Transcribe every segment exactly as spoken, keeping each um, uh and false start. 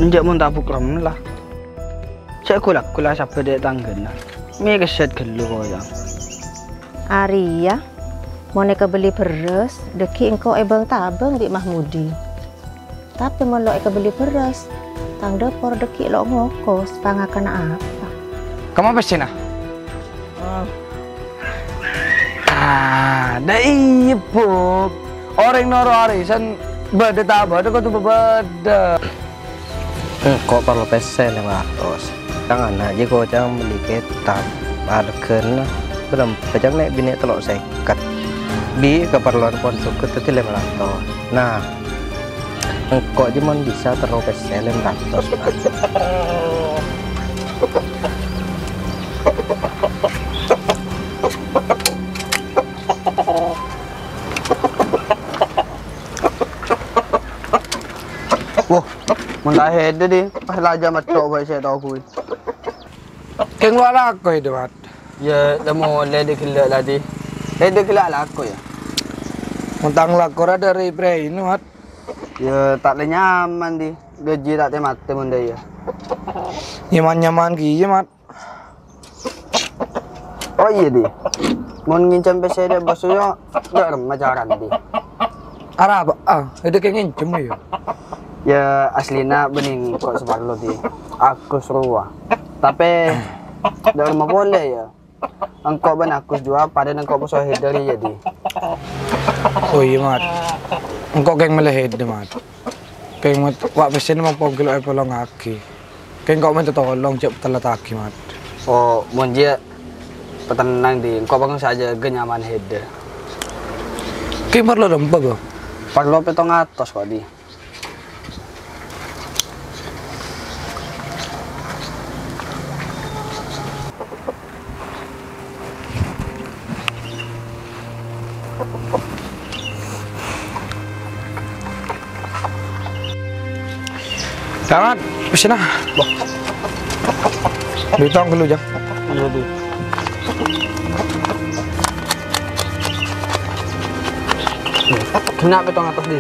Enjâ' mon tabuk remma la. Jâ' ghulâ-ghulâ sabbhâ dâ' tangghâna. Mè' kesset ghâllu koyang. Arèya, mon èkabelli bherrâs, dâggi' engko' èbâng-tabâng bi' Mahmudi. Tapè mon lo' èkabelli bherrâs, tang dâpor dâggi' lo' ngokos, pangakana apa? Kemma pèssèna? Ah, dâ' iyâ, Bob. Orèng noro' arisan bâdâ ta' bâdâ kodhu bâbâdâ. Engko' parlo pèssè lèma ratos. Tang ana' jiyâ koca'na mellè kètab. Arghâna bârâmpa ca'na nè' binè' tello' sèket. Bi' kaparlowan pon soghâ dhâddhi lèma ratos. Nah, engko' jiyâ mon bisa terro pèssè lèma ratos. Wah, mon ta' hèdâ, Di, pas lajâ metto' bhâi sè tao ghuwi. Kèng lo' alako hèdâ, Mat. Yâ, la molè dâ' ghellâ' la, Di. Hèdâ ghellâ' alako, yâ. Mon tang lako ra dâri prèina, Mat. Yâ, ta' lè nyaman, Di. Gajhi ta' tè-matè mon dâ' iyâ. Nyaman-nyaman kèya, Mat. Oh iyâ, Di. Mon ngènjhâm pèssè dâ' bos, yâ, dâ' remma carana, Di. Arapa? Ah, hèdâ kèng ngènjhâm, yâ? Yâ, asllina bânnè engko' sè parlo, Di. Agus rowa. Tapè, dâ' remma polè, yâ. Engko' bân Agus jhuwâ padâ engko' poso hèdâ rèya, Di. Oh iyâ, Mat. Engko' kèng mellè hèdâ, Mat. Kèng, Mat, wa' pèssèna mon pongghi lo' èpolongngaghi. Kèng engko' mènta tolong, jhâ' tellattaghi, Mat. Oh, mon jiyâ patennang, Di. Engko' bhâkal sajâgâ nyaman hèdâ. Kèng parlo rempa, Bo? Parlo pèttong atos, kok, Di. Tangan, pèssèna. Bâ. Bintang dulu, Jang. Iyâ, Di. Kèng pèttong atos, Di.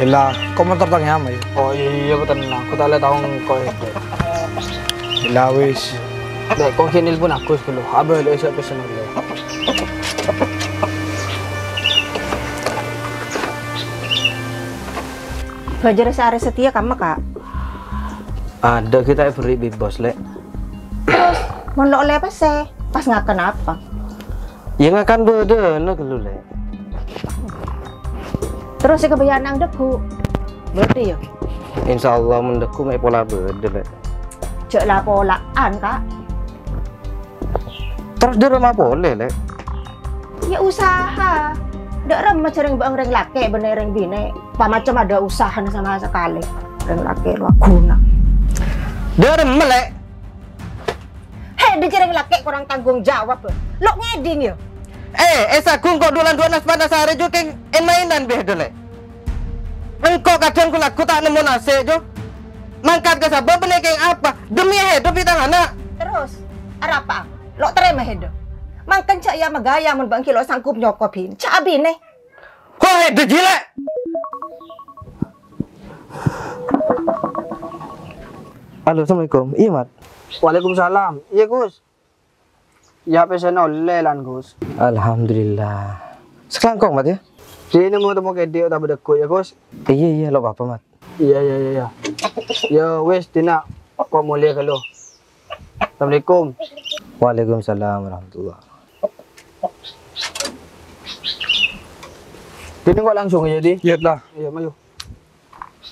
Ella, kok motor tang nyamai? Oh iyâ, iyâ, patennang. Engko' ta' lè tao engko' hèdâ. Ella, wis. Dek, kok ghi' nelpon Agus ghâllu. Abâ' lo' èsok pèssèna. Bhâjârrâ sè arè satèya kamma, Ka'? Adâ' ghi' ta' èberri' bi' bos, Lè'. Terros, mon lo' ollè pèssè, pas ngakan apa? Yâ ngakan bâdâna ghâllu, Lè'. Terros sè kabâjâ'ân nang dâggu'. Bâdâ, yâ? Insyaallah, mon dâggu' mè' pola bâdâ, Lè'. Jhâ' la-pola'an, Ka'. Terros dâ' remma polè, Lè'? Yâ usaha. Dâ' remma jhâreng bâ'eng rèng lakè' bânnè rèng binè'. Pamacem adâ' usahana sama sakalè. Rèng lakè' rowa ghuna. Dâ' remma, Lè'? Hè, dâ' jhâreng lakè' korang tanggung jawab, bâ. Lo' ngèdhing, yâ? Eh, èsaghu engko' dulan duwâ' nas-panas arè jhâ' kèng èn-maènan bhâi, Lè'. Engko' kadhâng ghu-lagghu ta' nemmo nasè', jhâ'. Mangkat ka sabâ bânnè kèng apa? Demi hèdop bi' tang ana'. Terros, arapa? Lo' tarèma hèdop. Mangkèn jhâ' yâ magaya mon bâ'eng ghi' lo' sanggup nyokobhi. Jhâ' abinè. Ho, hèdop jiyâ, Lè'. Halo, assalamualaikum. Iyâ, Mat. Waalaikumsalam. Iyâ, Gus. Yâ, pèssèna ollè, lan, Gus. Alhamdulillah. Sakalangkong, Mat, yâ? Dinah mon temmo kèdhi' otabâ dâggu', yâ, Gus? Iyâ, iyâ, lo' apa-apa, Mat. Iyâ, iyâ, iyâ, iyâ. Yâ, wis, dinah. Kok molè ghâllu. Assalamualaikum. Waalaikumsalam warahmatullah. Dinah kok langsung yâ, Di? Iyâ, lah. Iyâ, mayu.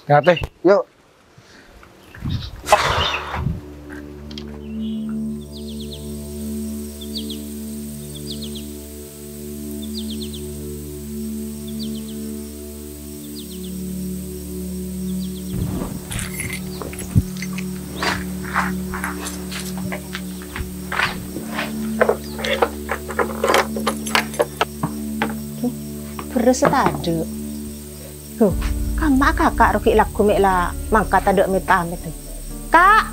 Ngate. Yuk. Bherrâs tadâ'. Huh, kamma kaka' rogi lagghu mè' la mangkat tadâ' met-pamèt. Ka'!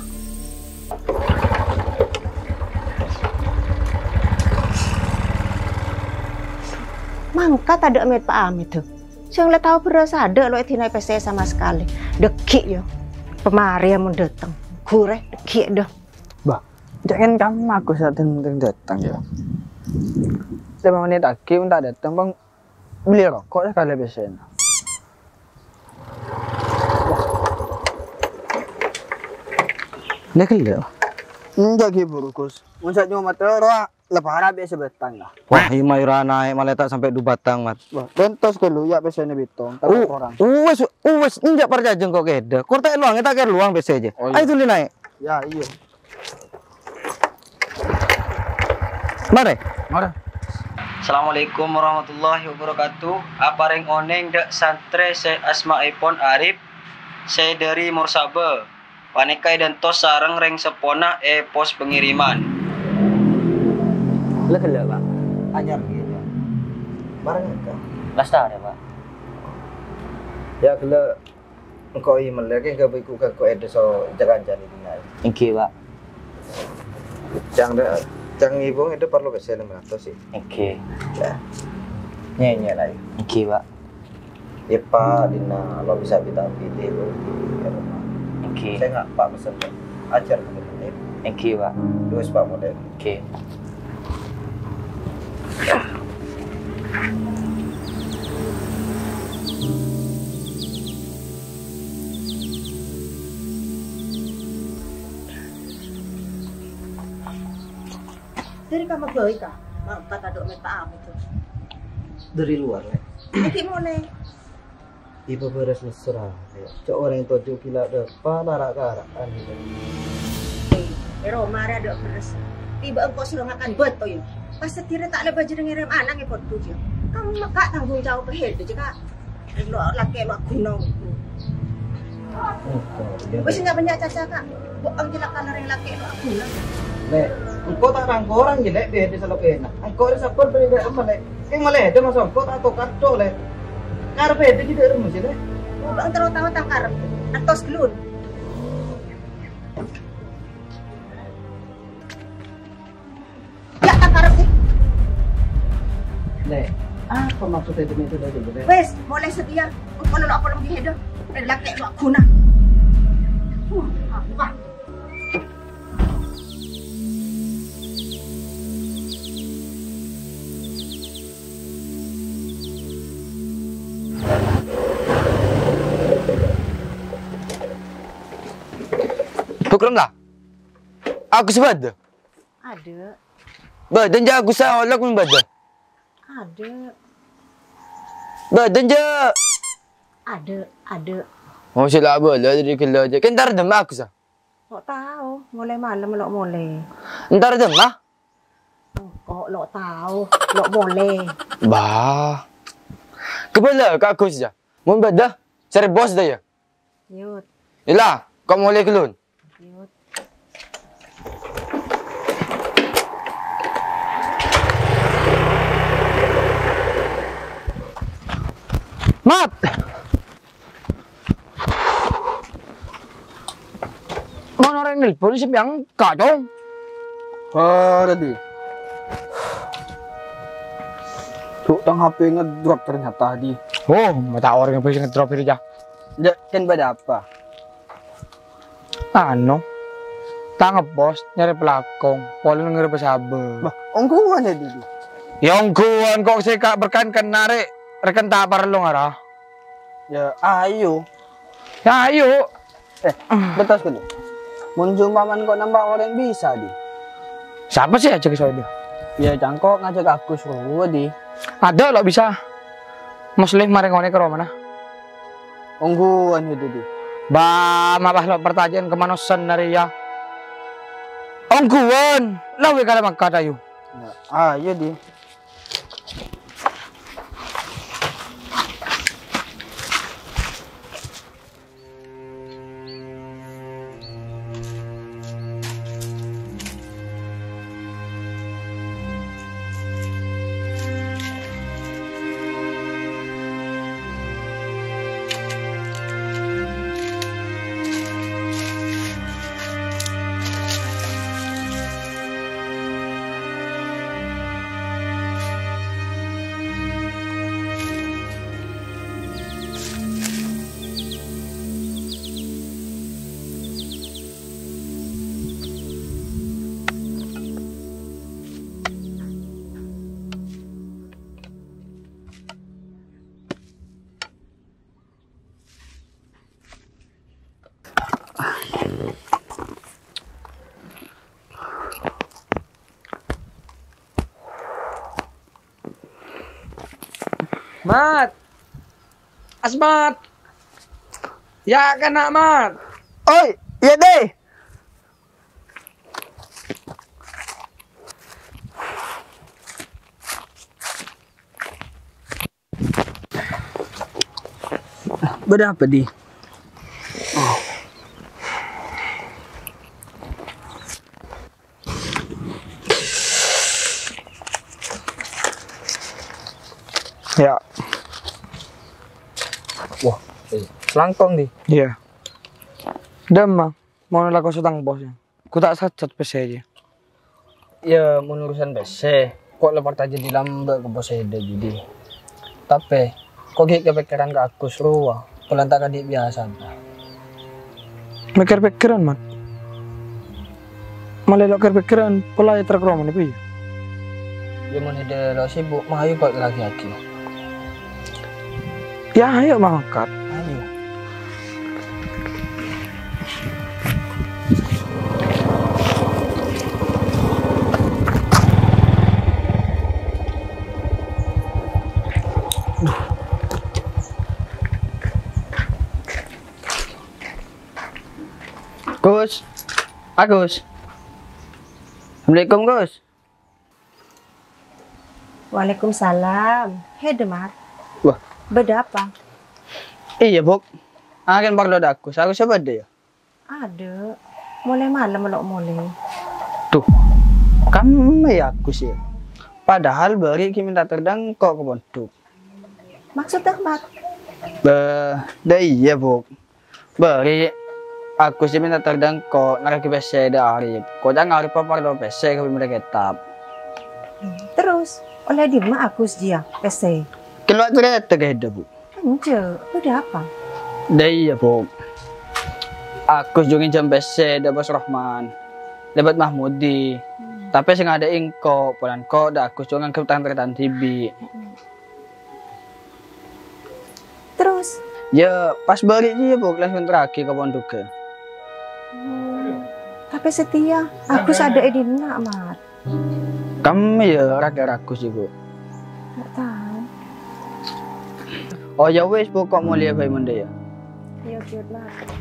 Mangkat tadâ' met-pamèt. Jhâng la tao bherrâs tadâ' lo' èdina'è pèssè sama sakalè. Dâggi', yâ. Pamarè mon dâteng. Ghurè, ghi' dâ. Bâh, jhâ' kan kamma aku sè dhing-dhing dâteng, yâ. Lèma' mennit aghi' mon ta' dâteng, Bang, bellè roko' sakalè pèssèna. Lè ghellâ'. Enjâ' ghi' buru, Gus. Mon sè nyomot rowa, la para' bi' sabâtang, la. Wah, iyâ mayu ra naè' malè ta' sampè' du bâtang, Mat. Wah, bentos ghâllu, yâ, pèssèna bitong, ta' Oh, korang. Uwes, uwes, enjâ' parcajâ engko' kèdâ. Kor ta' èlowangè, ta' kèr lowang pèssè jâ. Oh, iyâ. Ayo, dhuli naè'. Yâ, iyâ. Marè. Marè. Assalamualaikum warahmatullahi wabarakatuh. Aparèng onèng dâ' santrè sè asmaèpon Arif, sè dâri Morsaba. Panèka èdântos sareng rèng seppona è pos pengiriman. Lè ghellâ', Pak. Anyar, iyâ. Marèng engko'. Lastarè, Pak. Yâ, ghellâ'. Engko' iyâ mellè, kèng ghâbây ku-, ka-, ku èdâ so jhâ-kancana dinna'. Èngghi, Pak. Cang dâ-, cang ngibung èdâ parlo pèssè lèma ratos, sih. Èngghi. Yâ. Nyè-, nyè, la, yâ. Èngghi, Pak. Yâ, Pak, dinna' lo bisa bita piti, lo, di, di, di, Èngghi. Sènga', Pak, pesen, Pak. Ajhâr, Pak, yâ. Èngghi, Pak. Terros, Pak, model. Oke. Dari kamar baik, Kak. Mangkat aduk minta ampun, tuh. Dari luar, Lek. Iki mulai. Ibu beres mesra, ya. Cok orèng toju' gila dâpa' nara'-kara'an, gitu. Eh, è roma arè adâ' beres. Tiba engko' soro ngakan bâto, ya. Pas sedina ta' lèbât jeneng ngerèm ana' nge podu, ya. Kamu maka tanggung jawab hèdâ, cekak. Lo lakè lo ghuna. Wis nya banyak caca, Kak. Kok engko' lakana rèng lakè lo ghuna. Lek, engko' ta' rang-korang, ya, Lek, bhidhâ salopena. Engko' rè sabbhân bâli dâ' emma, Lek. Kèng malè dâ' maso' engko' ta' tokar tok, Lek. Karep bhidhâ ghi' dâ' remma sih, Lek. Kok engko' tao tangkar. Entos gelun. Ya, tangkar sih. Lek, apa maksudnya demi itu tadi, Lek? Wes, mulai setia. Engko' lo apa lagi hèdâ. Rèng lakè lo ghuna. Uh, apa? Bukrem lah. Agus bâdâ. Adâ. Bâdâ, jâ' Agus saolok mon bâdâ. Adâ. Bâdâ, jâ'. Adâ, adâ. Oh, sè la bâlâ dâri ghellâ' jâ'. Kèng entar dâmma Agus, a? Lo' tao, molè malem lo' molè. Entar dâmma? Engko' lo' tao, lo' molè. Bâh. Kabâlâ ka Agus, jâ'. Mon bâdâ, sèrè bos dâ, yâ. Yut. Ella, ko' molè ghellun. Yut. Mat! Mon orèng nelpon, sè mangkat, Cong. Paradi. Tuh, tang H P ngedrop ternyata, Di. Oh, mata orèng H P ngedrop itu, Cah. Ya, kan pada apa? Anu, tang ngepost nyarè pelakong, polana ngarep sabâ. Bah, ongghuwân ya, Di? Ya, ongghuwân kok sè ka' berkan kennarè, rèken ta' parlo ngara. Ya, ayo. Ya, ayo. Eh, betas kene. Mon jumpa man kok nampak orèng bisa, Di. Sapa sè ajhâk soal dia? Ya, cangko ngajhâk Agus rowa, Di. Adâ lo' bisa. Muslim marè ngone ka romana. Ongghuwân itu, Di. Ba, mabah lo' pertanyaan kemanosan dari ya. Ongghuwân, lo' wi kala mangkat ayo. Ya, ayo, Di. Mat! Asmat! Ya' kana', Mat! Oi, iyâ, Dè! Bâdâ apa, Di? Ya. Wah, eh, selangkong, Di. Iyâ. Dâmma, mon la kosè tang pos, yâ. Ku ta' sajjhât pèssè, yâ. Yâ, mon urusan pèssè, ko' la parcajâ dâri lambâ' ka pos Eda, Di. Tapè, ko' ghi' kapèkkèran ka Agus rowa, polana ta' kadi' biyasana. Mèkkèr-pèkkèran, Mat. Malè lo' kèr-pèkkèran, pola ètrek romana, Pi. Yâ, mon Eda lo' sibuk, mayu ko' èlaghi-aghi. Yâ, ayo mangkat. Ayo. Gus. Agus. Assalamualaikum, Gus. Waalaikumsalam. Hèdâ, Mat. Wah. Bâdâ apa? Iyâ, Bu'. Aghân parlo dâ' Agus. Agus sè bâdâ, yâ? Adâ'. Molè malem lo' molè. Duh. Kamma, yâ, Agus, yâ? Padahal bâri' ghi' mènta tèr dâ' engko' ka pondhuk. Maksodda, Mat? Bâ, dâ' iyâ, Bu'. Bâri', Agus jiyâ mènta tèr dâ' engko' narèkè pèssè dâ' Arif. Ko' ca'na Arif parlo pèssè kabbhi mèlè kètab. Terros, ollè dimma Agus jiyâ pèssè? Ghellâ' carèta ka Eda, Bu'. Enjâ', bâdâ apa? Dâ' iyâ, Bu'. Agus jiyâ ngènjhâm pèssè dâ' Bos Rohman. Lèbât Mahmudi. Hmm. Tapè sè ngadâ'â engko', polana engko' dâ' Agus jiyâ nganggep tan-tarètan dhibi'. Hmm. Terros? Yâ, pas bâli' jiyâ, Bu', langsung terraghi ka pondhugghâ. Hmm. Tapè satèya, Agus adâ' è dinna', Mat. Kamma yâ, ra-, ra-, Agus jiyâ, Bu'. Nggak tahu. Oh, yâ wis, Bu', ko' molèya bhâi mon dâ' iyâ. Iyâ, Mat.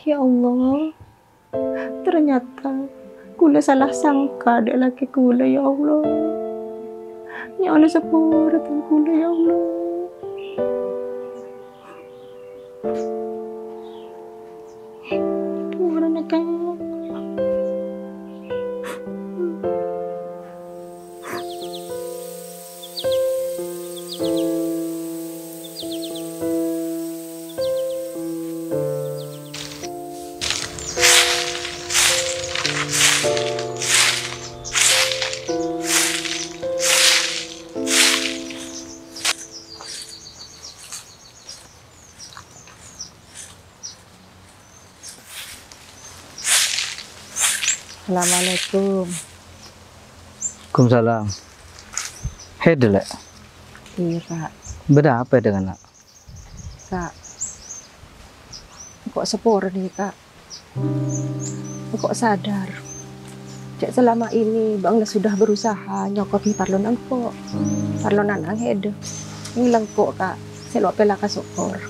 Ya Allah, ternyata kaulâ sala sangka dâ' lakè kaulâ, ya Allah. Nyo'ona sapora dhân kaulâ, ya Allah. Saporana, Kak. Assalamualaikum. Waalaikumsalam. Hèdâ, Lè'. Iyâ, Kak. Bâdâ apa dengan, Lè'? Kak, engko' saporana, Kak. Engko' sadar jhâ' salama ini bâ'na sudah berusaha nyokobi parlona engko'. Parlona Nang Hèdâ. Ngèla engko', Kak, sè lo' pèla ka sokor.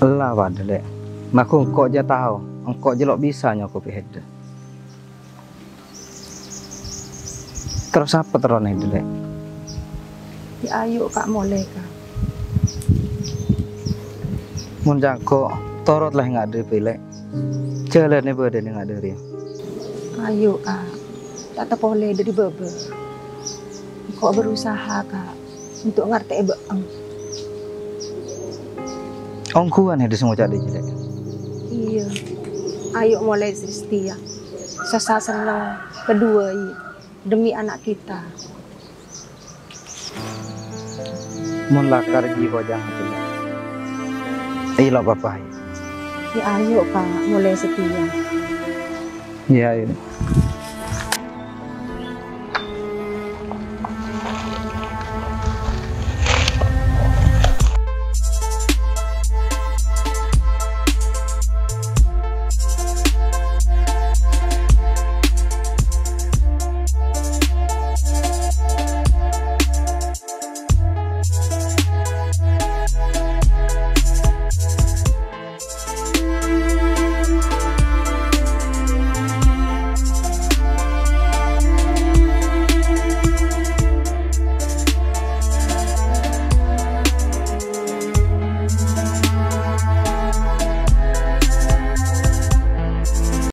Ella padâ, Lè'. Mako engko' jhâ' tao, engko' jhâ' lo' bisa nyokobi Hèdâ. Terros apa terrona, Dhi, Lè'? Yâ, ayo, Kak, molè, Kak. Mon ca'na engko', torot la nga' dâri, Lè'. Jhâlânna bâdâna nga' dâri. Ayo, Kak. Ta' tapolè dâri bâbâ. Engko' berusaha, Kak. Untuk ngartè'è bâ'na. Ongghuwân, Dhi, sè ngoca' dâjâ, Lè'. Iyâ. Ayo molè, Sri Setia. Sossa senneng kaduwâi demi anak kita. Mon lakar jiyâ koca'na, Lè'. Iyâ, la apa-apa, yâ. Yâ, ayo, Kak, molè Setia. Iyâ, iyâ.